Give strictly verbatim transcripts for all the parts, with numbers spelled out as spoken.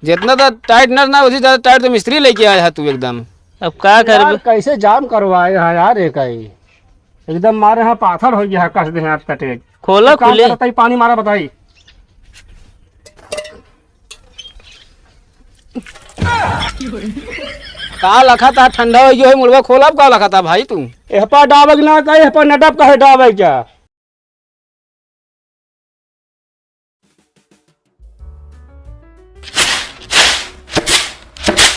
जितना तो tight नट ना, उसी ज्यादा tight तो मिस्त्री लेके आया है तू एकदम। अब का यार, करबे? कैसे जाम करवाए हैं यार, एक ही एकदम मारे हैं, पाथर हो गया है, कस दे हैं आप कटे। खोला एक काम खुले। करो, तई पानी मारा बताई। का लखा था, ठंडा हो गयो है, मुड़वा खोला, का लखा था भाई तू? एह पर डाबे के ना कहे, एह पर नटप कहे डाबे क्या?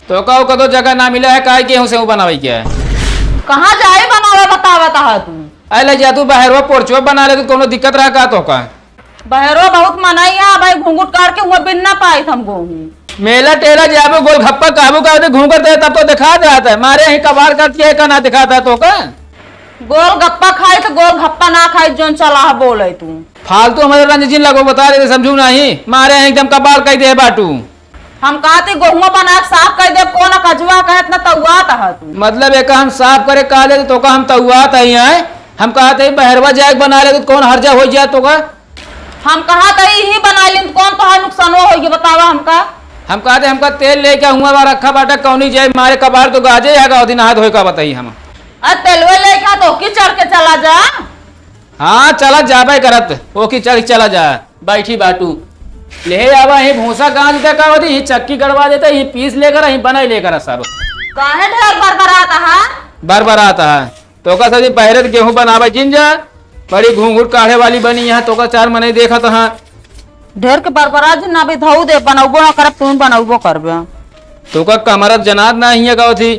तो का, का तो जगह ना मिला है, काहे गेहूं से बनावे क्या है? कहाँ जाए बनावे, बतावा तहा तू? अरे ले जा तू बहरवा पोर्चवा बना ले, तू कोनो दिक्कत रहा का तो का? बहरो बहुत मनई है भाई, घूंघट काट के हुआ बिन ना पाई हम गोहूं। मेला टेला जाबो, गोलगप्पा कहबो का, घूंघट दे तब तो दिखा जाता है। मारे ही कबाड़ करती है का ना दिखाता है तो का? गोलगप्पा खाई तो गोलगप्पा ना खाई, जोन चला है बोले तू। फालतू हमारे रंज जिन लगो, बता रहे समझू नहीं, मारे ही एकदम कबाड़ कह दे बाटू। हम कहते गोहुआ बना के साफ कर दे, कौन कजुआ कहे इतना तौआत है तू? मतलब एक हम साफ करे का ले तो का हम तौआत है यहाँ? हम कहते बहरवा जाए के बना ले तो कौन हर्जा हो जाए तो का? हम कहा त इही बनाइ लेन, कौन तोहार नुकसानो होइगे, बतावा हमका। हम कहा थे, हमका तेल लेके हुआ बा रखा बाटा, कौनी जाए मारे कबाड़ तो गाजे है, गाँव दिन हाथ होए का बताई हम। अरे तेलवे लेके तो की चढ़ के चला जा। हाँ, चला जाबे करत, ओ की चढ़ के चला जा, बैठी बाटू। ले आवा, ही भूसा गाँज दे का होती, ही चक्की गड़वा देते, ही पीस लेकर, ही बनाई लेकर सब। काहे ढेर बरबरात हा? बरबरात हा। तोका सदी पहरे त गेहूं बनावे जिन जा, बड़ी घूंघट काढ़े वाली बनी यहाँ, तोका चार मनई देखत हाँ। ढेर के बरबरा जिन, अभी धऊ दे, बनौबो ना करब, तुम बनौबो करबे। तोका कमरत जनात ना हिया गावत ही।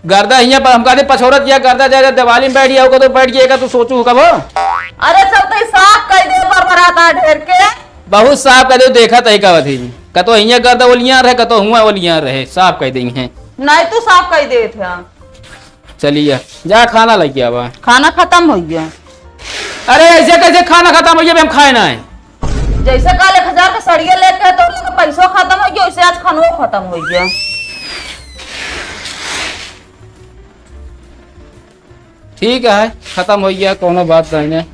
गर्दा हिया पर हमका दे पछोरत या गर्दा जा, जा दिवाली में बैठ गया होगा तो बैठ गया का तू सोचू कबो? अरे चलते ही साफ कह दे बरबराता ढेर के। बहुत साफ कह दे, देखत ही गावत ही। कतो हिया गर्दा ओलियां रहे, कतो हुआ ओलियां रहे, साफ कह दे हैं। नहीं तू साफ कह दे थे। चलिया, जा खाना लेके आवा। खाना खतम होइ गया। अरे ऐसे कैसे खाना खतम होइ गया? अभी हम खाए ना है। जैसे काल एक हजार का सड़िया लेके है तो उनका पैसो खतम होइ गया, वैसे आज खानो खतम होइ गया। ठीक है, खतम होइ गया, कोनो बात नहीं है।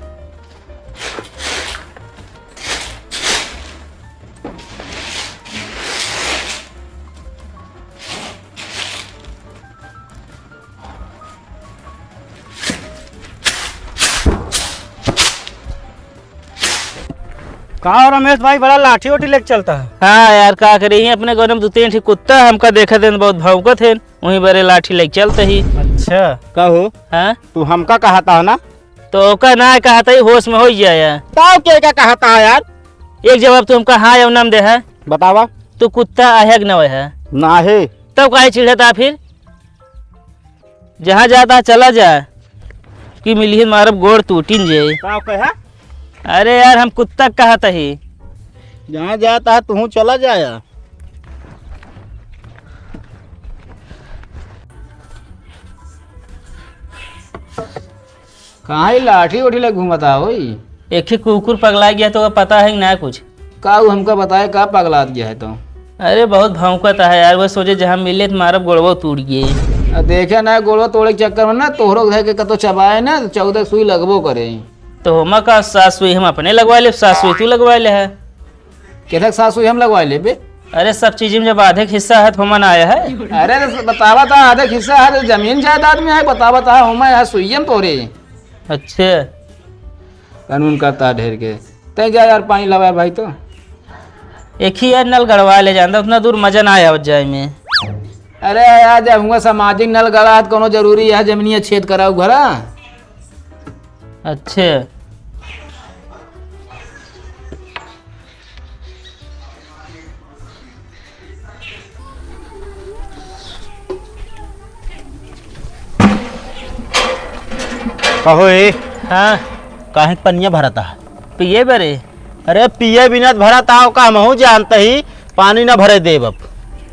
का हो रमेश भाई, बड़ा लाठी ओठी लेके चलता है? हाँ यार, का करी, अपने गाँव में दो तीन ठे कुत्ता हमका देखत हैं, बहुत भौंकत हैं, वहीं बरे लाठी लेके चलते ही। अच्छा। का हो? हाँ? तू हमका कहता है ना? तो ओका ना कहता ही, होश में हो जाया। ताऊ के का कहता है यार? एक जवाब तू हमका हाँ या ना में दे है। बतावा। तू कुत्ता आहे कि ना है? ना है। तब काहे चिढ़ता फिर? जहाँ जाता चला जा, कि मिलिहन मारब गोड़ टूटिन जे। का कहे? अरे यार, हम कुत्ता कहत ही। जहाँ जाता है, तू चला जाया। कहाँ ही लाठी उठी ले घूमता होई? एक ही कुकुर पगला गया तो पता है कि ना कुछ? का उ हमका बताए का पगलात गया है तो? अरे बहुत भौंकत है यार, वो सोचे जहाँ मिले तो मारब गोड़वो टूट गए। आ देखे ना गोड़वा तोड़े के चक्कर में ना तोहरो घर के कतो चबाए ना तो चौदह सुई लगबो करे। तो होमा का सात सुई हम अपने लगवा ले, सात सुई तू लगवा ले है। केथक सासू हम लगवा लेबे। अरे, सब चीज में जब आधे के हिस्सा है, तो हमन आया है। अरे, तो बतावा था, आधे के हिस्सा है, तो जमीन जायदाद में है, बतावा था, हम यहाँ सुइयम तोरे। अच्छे। कानून करता ढेर के। तै जा यार, पानी लावा भाई तो। एक ही यार नल गड़वा ले जानता, उतना दूर मजा ना आवत जाए में। अरे यार, जब हुआ सामाजिक नल गड़ा है, तो कोनो जरूरी है जमीनिया छेद कराऊ घरा? अच्छे। कहो ए, हाँ। काहे पनिया भरता है? पिए बरे। अरे पिए बिना त भरता हो का, हमहू जानते ही पानी ना भरे देब अब।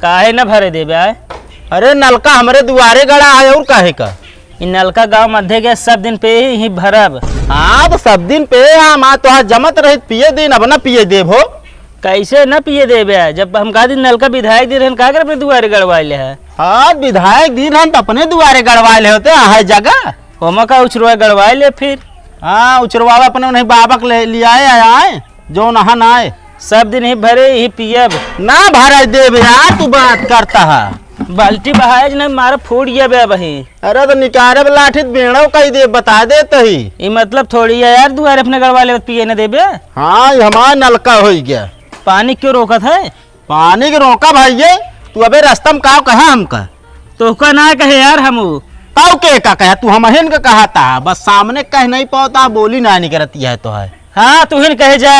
काहे ना भरे देबे आए? अरे नलका हमरे दुआरे गड़ा है और काहे का? इ नलका गाँव मध्य के सब दिन पे ही, ही भरब। हाँ, तो सब दिन पे हम आ तोहार जमत रहित पिए दिन, अब ना पिए देब हो। कैसे ना पिए देबे? जब हम कहा दिन नलका विधायक दिन रहन, का कर अपने दुआरे गड़वाए ले है? हाँ, विधायक दिन रहन तो अपने दुआरे गड़वाए ले होते, है जगह। ओमा का उचरवा गड़वाए ले फिर? हाँ, उचरवावे अपने उन्हें बाबक ले लियाए आए, जो नहा ना आए। सब दिन ही भरे ही पियब। ना भराई देब यार, तू बात करता है। बाल्टी बहाए ज नहीं, मारा फूट गया बे वही। अरे तो निकारे लाठी त बेड़ो कही दे, बता देत ही। ई मतलब थोड़ी है यार, दुआरे अपने गड़वा ले पिए न देबे। हाँ, ई हमार नलका होइ गया। पानी क्यों रोकत है? पानी के रोका भाई ये, तू अबे रास्ता में काव कहा हमका? तोहका ना कहे यार हमू। काव के का कहे? तू हमहिन का कहा था, बस सामने कह नहीं पावता, बोली ना निकरती है तो है। हाँ, तू हिन कहे जा।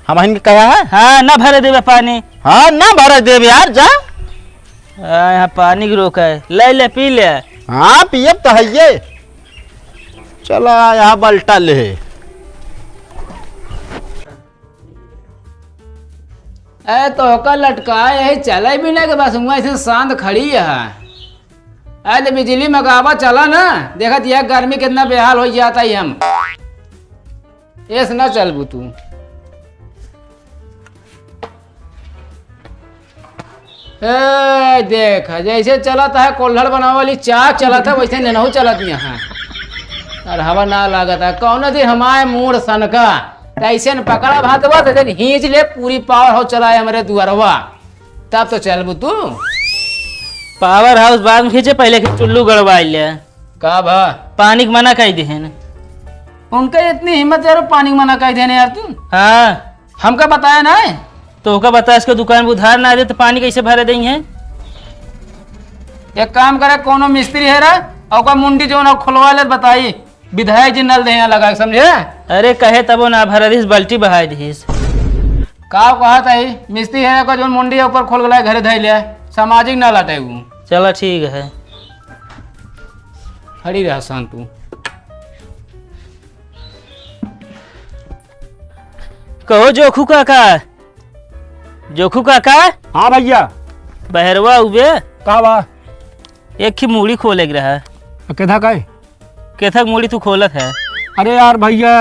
हमहिन का कहा है? हाँ, ना भरे देबे पानी। हाँ, ना भरे देबे यार, जा। आ, यहाँ पानी की रोक है, ले ले, पी ले। हाँ, पियब तो है ये। चला, यहाँ बल्टा ले। ए, तोहका लटकाए यही चले भी ना के बस हुआ ऐसे शांत खड़ी है। ए, तो बिजली मगावा चला ना, देखत यह गर्मी कितना बेहाल हो जाता ही हम। ऐसे ना चलबू तू। ए, देख, जैसे चलत है कोल्हड़ बनावे वाली चाक चलत है, वैसे नेनहू चलत यहाँ। और हवा ना लागत है। कौनो दिन हमारे मूड़ सनका, त ऐसे न पकड़ा भातवा, त दिन हींच ले, पूरी पावर हाउस चलाए हमरे दुआरवा। तब तो चलबू तू। पावर हाउस बाद में खींचे, पहले के चुल्लू गड़वाई ले। का भा? पानी के मना कही देहेन। उनका इतनी हिम्मत यार, पानी के मना कही देने यार तू? हाँ। हमका बताया ना है? तो ओका बता, इसके दुकान पे उधार ना दे तो पानी कैसे भरे देई है? एक काम करे, कोनो मिस्त्री है रे, और ओका मुंडी जौन हो खुलवा ले, बताई, विधायक जी नल दे यहाँ लगा के, समझे? अरे कहे तबो ना भरे दिस, बाल्टी बहाए दिस। का कहत है, मिस्त्री है, ओका जौन मुंडी है ऊपर खोल गला घरे धई ले, सामाजिक नल हटे ऊ। चला ठीक है। खड़ी रह शांत तू। कहो जोखू काका, जोखू काका। हाँ भैया। बहरवा उबे। का बा? एक ही मूड़ी खोले के रहा। आ, केथा का है? केथा के मूड़ी तू खोलत है? अरे यार भैया,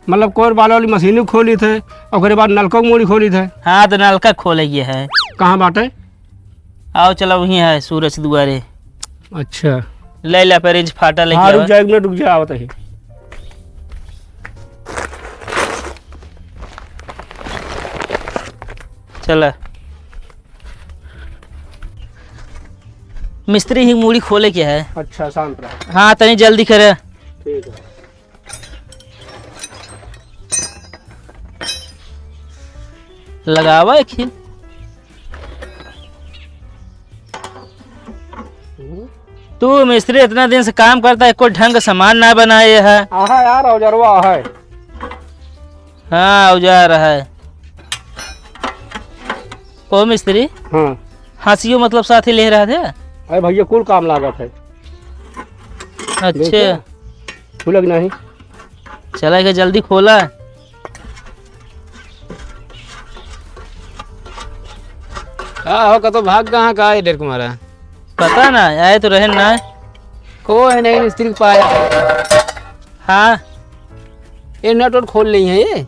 मतलब कोर बाल वाली मशीन खोली थे, ओकरे बाद नलका के मूड़ी खोली थे। हाँ, तो नलका खोले ये है। कहाँ बाटे? आओ चला, वहीं है सूरज दुआरे। अच्छा। ले ला पे रेंज फाटा लेके हाँ, रुक आवा। जा, एक मिनट रुक जा, आवत है। चला। मिस्त्री ही मूड़ी खोले के है। अच्छा, शांत रह। हाँ, तनी जल्दी करे। ठीक है। लगावा एक ही। तू मिस्त्री इतना दिन से काम करता है, कोई ढंग का सामान ना बनाए है। आहा यार, औजरवा है। हाँ, औजार है। ओ मिस्त्री। हाँ। हंसियो मतलब साथ ही ले रहा थे? अरे भैया, कुल काम लागत है। अच्छा। देखिए, खुलक नहीं। चला के जल्दी खोला। का हो, कतो भाग कहाँ का है डेढ़ कुमारा? पता ना, आए तो रहे ना। को है नहीं मिस्त्री के पाया। हाँ। ये नट वट खोल ली है ये।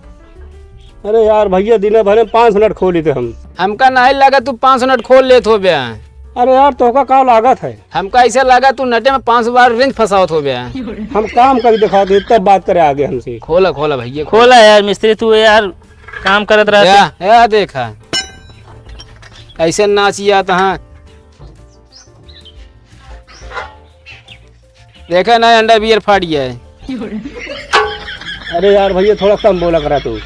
अरे यार भैया, दिने भर में पाँच सौ नट खोली थे हम। हमका नहीं लगा तू पाँच सौ नट खोल लेत हो बे। अरे यार, तोहका का लागत है? हमका ऐसे लगा तू नटे में पाँच सौ बार रिंच फंसावत हो बे। हम काम करके दिखा दे, तब बात करे आगे हमसे। खोला, खोला भैया, खोला। खोला यार मिस्त्री, तू यार काम करत रहते। या, या देखा, ऐसे नाचिया तहाँ। देखा ना, अंडा बियर फाट गया है। अरे यार भैया, थोड़ा कम बोला करा तू।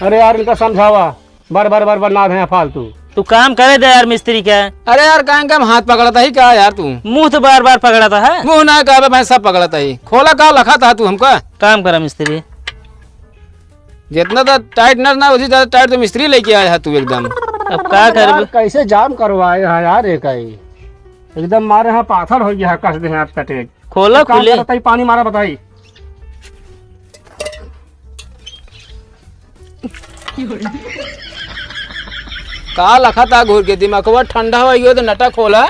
अरे यार, इनका समझावा, बार बार बार बार ना है फालतू। तू काम करे दे यार मिस्त्री के। अरे यार, काम काम हाथ पकड़ता ही का यार तू? मुंह तो बार बार पकड़ता है। मुंह ना कहबे, मैं सब पकड़ता ही। खोला का लखा था तू हमका? काम करा मिस्त्री। जितना तो टाइट नट ना, उसी ज्यादा टाइट तो मिस्त्री लेके आया है तू एकदम। अब का करबे? यार, कैसे जाम करवाए है यार, एक ही एकदम मारे हैं, पाथर हो गया है, कस दे हैं आप कटे। खोला, एक काम खुले। करता ही, पानी मारा बताई। का लखा था घूर के, दिमागवा ठंडा हो गयो तो नटा खोला।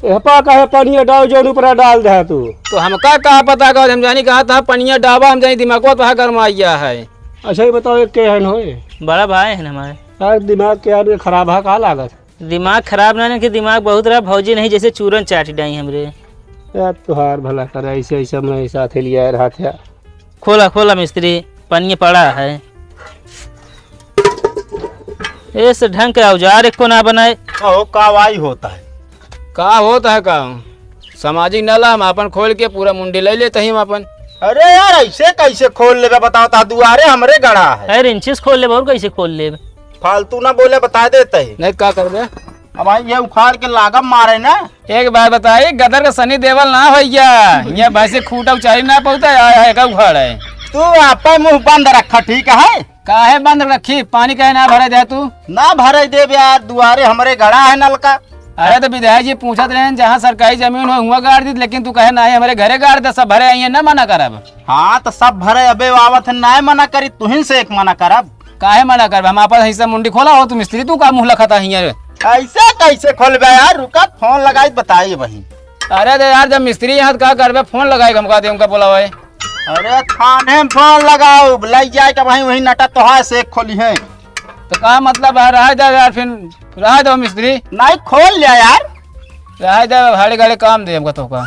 एहपा काहे पनिया डाल, जौन ऊपरा डाल दे तू। तो हमका का पता का, हम जानी कहा था पनिया डाबा, हम जानी दिमागवा तो गरमा गया है। अच्छा, ये बताओ, ये के हन होए? बड़ा भाई है हमारे। यार, दिमाग के यार, ये खराब है, का लागत? दिमाग खराब ना, इनके दिमाग बहुत रहा, भौजी नहीं जैसे चूरन चाट डाई हमरे। यार, तुहार भला करे, ऐसे, ऐसे हमने साथ ही लिया रहा था। खोला, खोला मिस्त्री, पनिया पड़ा है। इस ढंग के औजार एको ना बनाए। कहो, का वाई होता है? का होता है का? सामाजिक नला हम आपन खोल के पूरा मुंडी ले लेते ही हम आपन। अरे यार, ऐसे कैसे खोल लेबे बताओ, ता दुआरे हमरे गड़ा है। अरे, इंचिस खोल लेबे और कैसे खोल लेबे? फालतू ना बोले, बता देते ही। नहीं, का करबे? अब भाई, ये उखाड़ के लागब मारे ना। एक बात बताई, गदर का सनी देवल ना होइया, ये भैंसी खूटा उचारी ना पौता, आया है का उखाड़ है। तू आपे मुंह बंद रखा, ठीक है? काहे बंद रखी? पानी काहे ना भरे दे तू? ना भरे देब यार, दुआरे हमरे गड़ा है नलका। अरे तो विधायक जी पूछत रहे, जहाँ सरकारी जमीन हो हुआ गाड़ दी, लेकिन तू कहे नाही, हमरे घरे गाड़ दे, सब भरे आइए, ना मना करब। हाँ तो सब भरे अबे आवत है, ना मना करी, तुहिन से एक मना करब। काहे मना करब? हम आपन हिस्सा मुंडी खोला हो, तू मिस्त्री, तू का मुँह लखता हियाँ रे? ऐसे कैसे खोलबे यार? रुका, फोन लगाई बताई वही। अरे दे यार, जब मिस्त्री यहाँ तो का करबे, फोन लगाई हमका दे, उनका बोलावे। अरे थाने में फोन लगाओ, लई जाए के वहीं, वहीं नटा तोहार से एक खोली है। तो का मतलब है, रहे दे यार, फिर रहे दे मिस्त्री। नहीं, खोल लिया यार। रहे दे, भाड़े गाड़े काम दे हमका तोहका।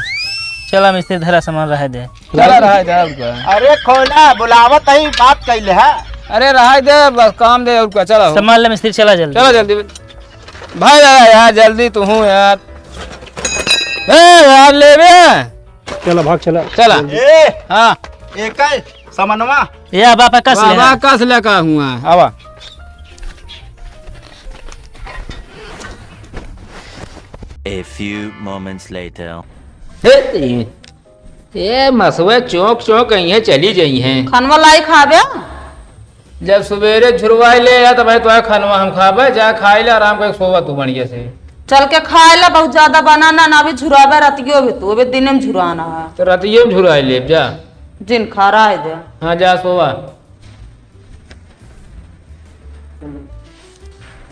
चला मिस्त्री, धरा सामान रहे दे। चला रहे दे हमका। अरे खोला, बुलावत ही, बात कैले है। अरे रहे दे, बस काम दे और का, चला हो। सामान ले मिस्त्री, चला जल्दी। चला जल्दी। भाई यार, यार जल्दी तू हूँ यार। ए यार ले बे। चला भाग, चला। चला। ए, हाँ। एक है समनवा। ये अब आप कस ले, बाबा हाँ। कस ले का हुआ। आवा। A few moments later. ए, ए, ए, मसवे चौंक चौंक अइहें चली जइहें। खनवा लाई खाबे? जब सुबेरे झुरवाई ले आ, तब भाई तोहार खनवा हम खाबे, जा खाई ले, आराम करके सोवा तू बढ़िया से। चल के खाए ला, बहुत ज्यादा बना ना, ना अभी झुराबे रतियो भी तू, अभी दिने में झुराना है। तो रतियो में झुराई लेब, जा। जिन खा रहा है दे। हाँ, जा सोवा।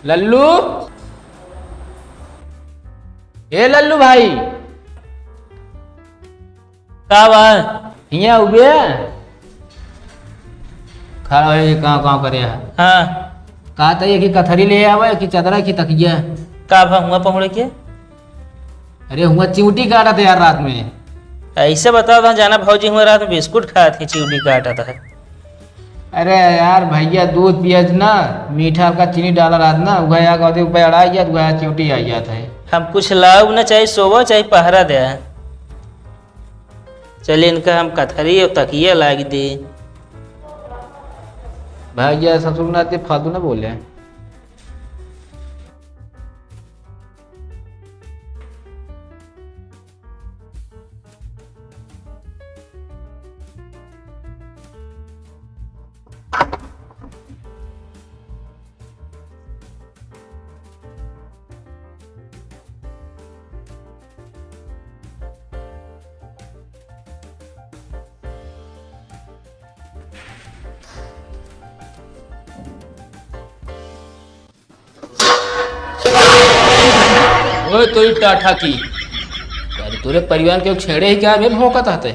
लल्लू, ए लल्लू भाई। का बा? हियाँ उबे। खड़ा होए के काँव काँव करे है। हाँ। का त एक ही कथरी ले आवे, एक ही चदरा, एक ही तकिया। का भा हुआ पहुँड़े के? अरे हुआ चिउँटी काटत है यार रात में। ऐसे बताओ तो जाना भौजी हुआ रात में बिस्कुट खात ही चिउँटी काटत है। अरे यार भैया, दूध पियत ना, मीठा हल्का चीनी डाला रहत ना, उहे आ कहते ऊपर अड़ाई जात, उहे चिउँटी आई जात है। हम कुछ लाउब ना, चाहे सोवो, चाहे पहरा दे। चलिए, इनका हम कथरी और तकिया लाग दे। भैया, ससुर नाते फालतू ना बोले। ओए तोरी टाठा की, अरे तोरे परिवार के छेड़े ही क्या बे भौंकत हते?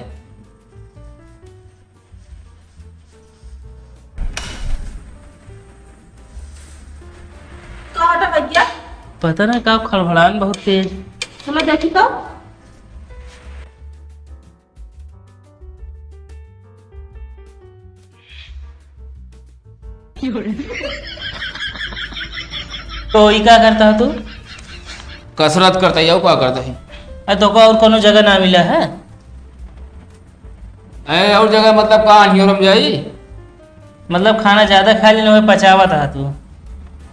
का हटा भैया? पता ना का खड़बड़ान बहुत तेज। चलो देखी तो। तो ई का करता है तू? कसरत करता है, का करता है? अरे तो को और कोनो जगह ना मिला है? ए, और जगह मतलब का, हियोरम जाई? मतलब खाना ज्यादा खा लेने में पचावत है तू?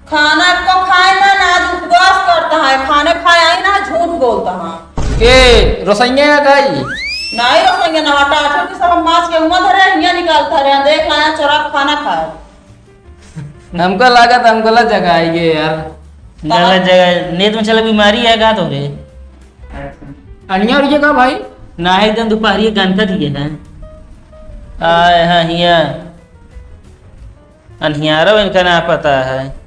खाना को खाए ना, ना आज उपवास करता है, खाने खाए आई ना, झूठ बोलता है। के रोसैया या खाई? नहीं रोसैया ना, आटा आटा के सब हम माछ के हुआ धरे, हियाँ निकालता रहे, देख लाया चोरा के खाना खाए। हमको लागत हम गलत जगह आई गए यार। गलत जगह, नींद में चला बीमारी है का तोरे? अनिया उड़िया का भाई? ना है, एकदम दोपहरिया गनका दिए हैं। आए हाँ हिया। अनियारो इनका ना पता है।